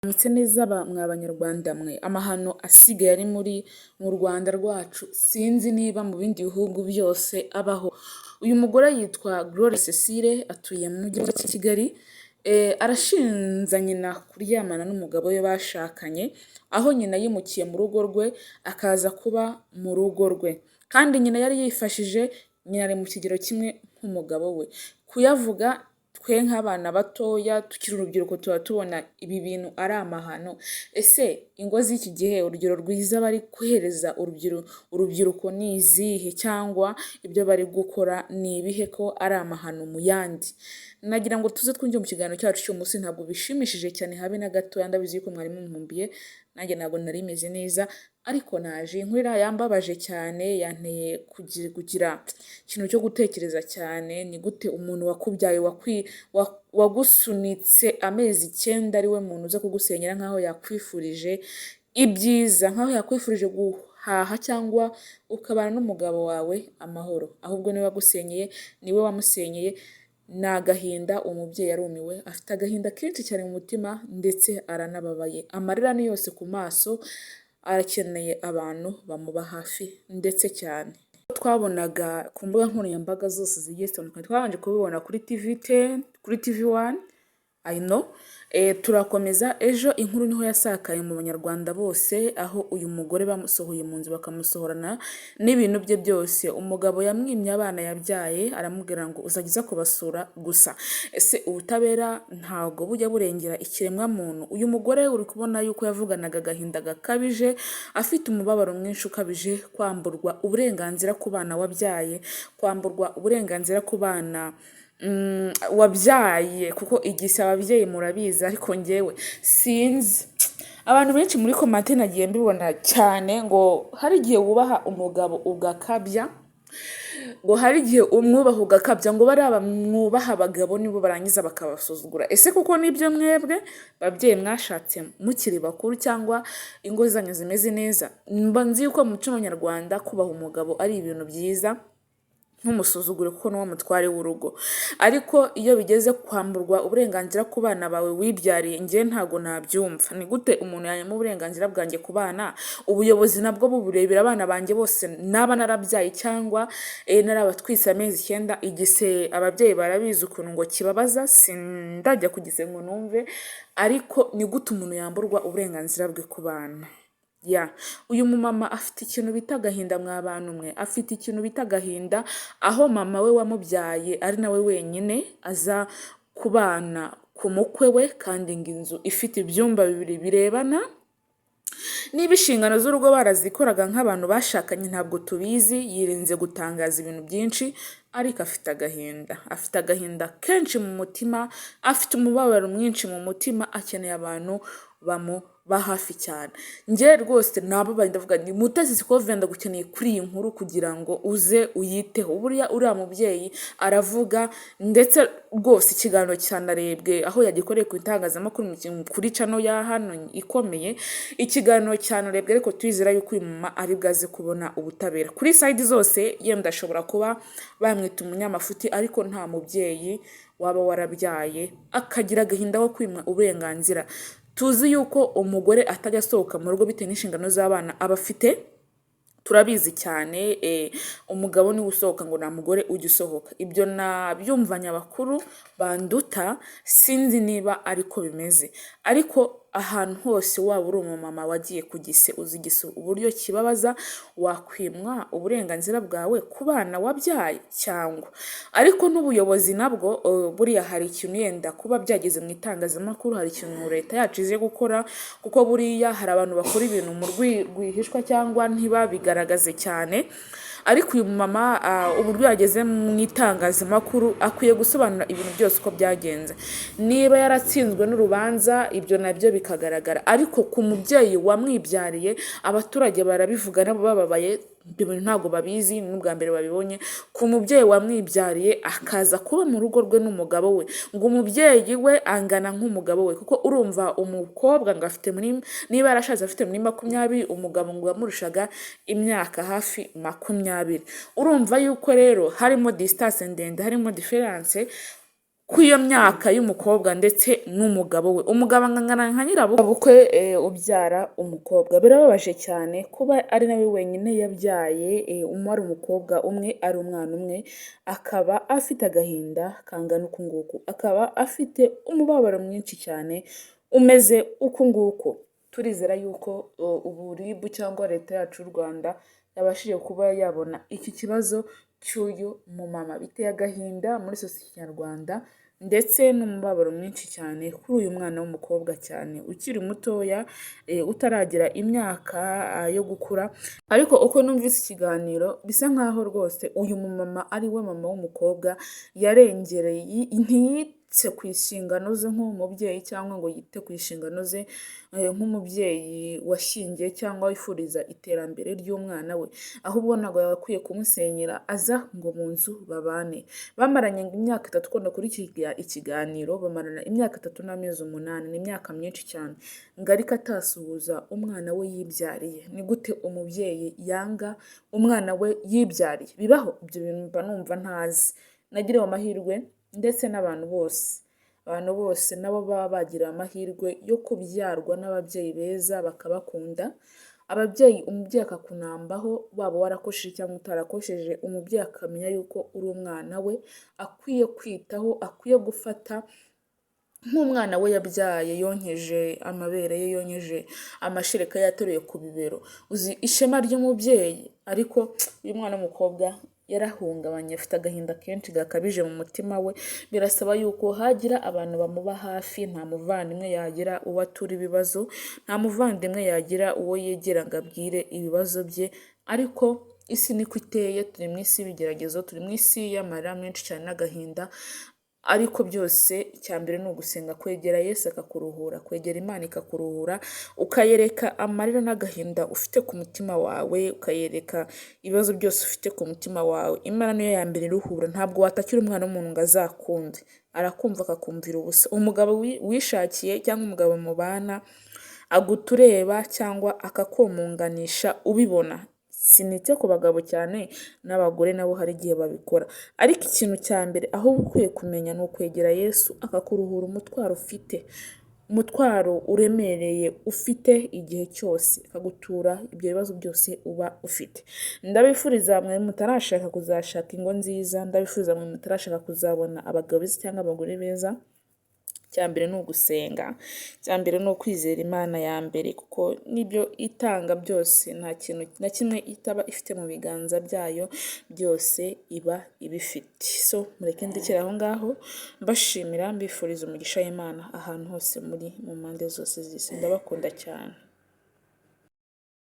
Mwaramutse neza mwa banyarwanda mwe, amahano asigaye ari mu Rwanda rwacu sinzi niba mu bindi bihugu byose abaho. Uyu mugore yitwa Gloria Cecile, atuye mu mujyi wa Kigali, arashinja nyina kuryamana n'umugabo we bashakanye, aho nyina yimukiye mu rugo rwe akaza kuba mu rugo rwe. Kandi nyina yari yifashije, nyina ari mu kigero kimwe nk'umugabo we. Kuyavuga twe nk'abana batoya tukiri urubyiruko tuba tubona ibi bintu ari amahano. Ese ingo z'iki gihe, urugero rwiza bari guhereza urubyiruko ni izihe, cyangwa ibyo bari gukora ni ibihe ko ari amahano mu yandi? Nagira ngo tuze twinjire mu kiganiro cyacu cy'uyu munsi, ntabwo bishimishije cyane habe na gatoya, ndabizi yuko mwari munkumbuye, nanjye ntabwo nari meze neza, ariko naje. Inkuru iriya yambabaje cyane, yanteye kugira ikintu cyo gutekereza cyane: ni gute umuntu wakubyaye, wagusunitse amezi 9, ari we muntu uza kugusenyera nk'aho yakwifurije ibyiza, nk'aho yakwifurije guhaha cyangwa ukabana n'umugabo wawe amahoro? Ahubwo niwe wagusenyeye, niwe wamusenyeye. Ni agahinda, umubyeyi yarumiwe, afite agahinda kenshi cyane mu mutima, ndetse aranababaye, amarira ni yose ku maso, arakeneye abantu bamuba hafi ndetse cyane. Twabonaga ku mbuga nkoranyambaga zose zigiye zitandukanye, twabanje kubibona kuri TV 10, kuri TV 1, I know, turakomeza. Ejo inkuru niho yasakaye mu banyarwanda bose, aho uyu mugore bamusohoye mu nzu, bakamusohorana n'ibintu bye byose. Umugabo yamwimye abana yabyaye, aramubwira ngo uzajya uza kubasura gusa. Ese ubutabera ntabwo bujya burengera ikiremwamuntu? Uyu mugore uri kubona yuko yavuganaga agahinda gakabije, afite umubabaro mwinshi ukabije: kwamburwa uburenganzira ku bana wabyaye, kwamburwa uburenganzira ku bana wabyaye, kuko igise ababyeyi murabizi. Ariko njyewe sinzi, abantu benshi muri comment nagiye mbibona cyane ngo hari igihe wubaha umugabo ugakabya, ngo hari igihe umwubaha ugakabya, ngo bariya mwubaha abagabo nibo barangiza bakabasuzugura. Ese kuko nibyo, mwebwe babyeyi mwashatse mukiri bakuru cyangwa ingo zanyu zimeze neza, mba nzi yuko mu muco nyarwanda kubaha umugabo ari ibintu byiza, ntumusuzugure kuko niwo mutware w'urugo. Ariko iyo bigeze kwamburwa uburenganzira ku bana bawe wibyariye, njye ntabwo nabyumva. Ni gute umuntu yanyama uburenganzira bwanjye ku bana, ubuyobozi nabwo buburebera abana banjye bose naba narabyaye cyangwa narabatwise amezi 9? Igise ababyeyi barabizi ukuntu ngo kibabaza, sindajya ku gise ngo numve, ariko ni gute umuntu yamburwa uburenganzira bwe ku bana? Ya, uyu mumama afite ikintu bita agahinda, mwa bantu mwe, afite ikintu bita agahinda, aho mama we wamubyaye ari nawe wenyine aza kubana ku mukwe we, kandi ngo inzu ifite ibyumba bibiri birebana. Niba inshingano z'urugo barazikoraga nk'abantu bashakanye, ntabwo tubizi, yirinze gutangaza ibintu byinshi, ariko afite agahinda, afite agahinda kenshi mu mutima, afite umubabaro mwinshi mu mutima, akeneye abantu bamuba hafi cyane. Njye rwose nababaye, ndavuga nti: "Mutesi Scovia, ndagukeneye kuri iyi nkuru kugira ngo uze uyiteho." Buriya uriya mubyeyi aravuga, ndetse rwose ikiganiro cyanarebwe aho yagikoreye ku itangazamakuru, kuri channel ya hano ikomeye, ikiganiro cyanarebwe. Ariko turizera yuko uyu mama ari bwaze kubona ubutabera kuri side zose. Yenda ashobora kuba bamwita umunyamafuti, ariko nta mubyeyi waba warabyaye akagira agahinda ko kwimwa uburenganzira. Tuzi yuko umugore atajya asohoka mu rugo bitewe n'inshingano z'abana aba afite, turabizi cyane. Umugabo niwe usohoka, ngo nta mugore ujya usohoka. Ibyo nabyumvanye abakuru banduta, sinzi niba ariko bimeze, ariko ahantu hose waba uri umumama wagiye ku gise, uzi igise uburyo kibabaza, wakwimwa uburenganzira bwawe ku bana wabyaye cyangwa. Ariko n'ubuyobozi nabwo buriya hari ikintu, yenda kuba byageze mu itangazamakuru, hari ikintu leta yacu izi gukora, kuko buriya hari abantu bakora ibintu mu rwihishwa cyangwa ntibabigaragaze cyane. Ariko uyu mumama, uburyo yageze mu itangazamakuru, akwiye gusobanura ibintu byose uko byagenze. Niba yaratsinzwe n'urubanza, ibyo nabyo bikagaragara. Ariko ku mubyeyi wamwibyariye, abaturage barabivuga nabo bababaye, ibyo bintu ntabwo babizi, n'ubwa mbere babibonye. Ku mubyeyi wamwibyariye akaza kuba mu rugo rwe n'umugabo we, ngo umubyeyi we angana nk'umugabo we, kuko urumva umukobwa ngo afite muri, niba yarashatse afite muri 20, umugabo ngo yamurushaga imyaka hafi 20. Urumva yuko rero harimo distance ndende, harimo différence. kw'iyo myaka y'umukobwa ndetse n'umugabo we. Umugabo angana nka nyirabukwe ubyara umukobwa. Birababaje cyane kuba ari nawe wenyine yabyaye, ari umukobwa umwe, ari umwana umwe, akaba afite agahinda kangana uku nguku, akaba afite umubabaro mwinshi cyane umeze uku nguku. Turizera yuko ubu RIB cyangwa Leta yacu y'u Rwanda yabashije kuba yabona iki kibazo cy'uyu mumama. Biteye agahinda muri sosiyete nyarwanda ndetse n'umubabaro mwinshi cyane kuri uyu mwana w'umukobwa cyane ukiri mutoya, utaragira imyaka yo gukura. Ariko uko numvise ikiganiro, bisa nkaho rwose uyu mumama ari we mama w'umukobwa yarengereye, ntiyite ku nshingano ze nk'umubyeyi cyangwa ngo yite ku nshingano ze nk'umubyeyi washyingiye cyangwa wifuriza iterambere ry'umwana we, ahubwo ntabwo yagakwiye kumusenyera aza ngo mu nzu babane. Bamaranye imyaka 3, uko nakurikiye ikiganiro, bamarana imyaka 3 n'amezi 8, ni imyaka myinshi cyane, ngo ariko atasuhuza umwana we yibyariye. Ni gute umubyeyi yanga umwana we yibyariye? Bibaho? Ibyo bintu mba numva ntazi. Nagiriwe amahirwe, ndetse n'abantu bose, abantu bose nabo baba bagira amahirwe yo kubyarwa n'ababyeyi beza bakabakunda. Ababyeyi, umubyeyi akakunambaho waba warakosheje cyangwa utarakosheje, umubyeyi akamenya yuko uri umwana we akwiye kwitaho, akwiye gufata nk'umwana we yabyaye, yonkeje amabere ye, yonkeje amashereka ye, yateruye ku bibero. Uzi ishema ry'umubyeyi? Ariko uyu mwana w'umukobwa yarahungabanye, afite agahinda kenshi gakabije mu mutima we. Birasaba yuko hagira abantu bamuba hafi. Nta muvandimwe yagira uwo atura ibibazo, nta muvandimwe yagira uwo yegera ngo abwire ibibazo bye. Ariko isi niko iteye, turi mu isi y'ibigeragezo, turi mu isi y'amarira menshi cyane n'agahinda. Ariko byose, icya mbere ni ugusenga, kwegera Yesu akakuruhura, kwegera Imana ikakuruhura, ukayereka amarira n'agahinda ufite ku mutima wawe, ukayereka ibibazo byose ufite ku mutima wawe. Imana niyo ya mbere iruhura. Ntabwo watakira umwana w'umuntu ngo azakunde, arakumva akakumvira ubusa. Umugabo wishakiye cyangwa umugabo mubana aguta ureba cyangwa akakomunganisha ubibona. Sinitse ku bagabo cyane, n'abagore nabo hari igihe babikora. Ariko ikintu cya mbere aho uba ukwiye kumenya ni ukwegera Yesu akakuruhura umutwaro ufite, umutwaro uremereye ufite igihe cyose, akagutura ibyo bibazo byose uba ufite. Ndabifuriza mwe mutarashaka kuzashaka ingo nziza, ndabifuriza mwe mutarashaka kuzabona abagabo beza cyangwa abagore beza. Icya mbere ni ugusenga, icya mbere ni ukwizera Imana ya mbere, kuko nibyo itanga byose, nta kintu na kimwe itaba ifite mu biganza byayo, byose iba ibifite. So mureke ndekere aho ngaho, mbashimira, mbifuriza umugisha w'Imana ahantu hose muri mu mpande zose z'isi. Ndabakunda cyane.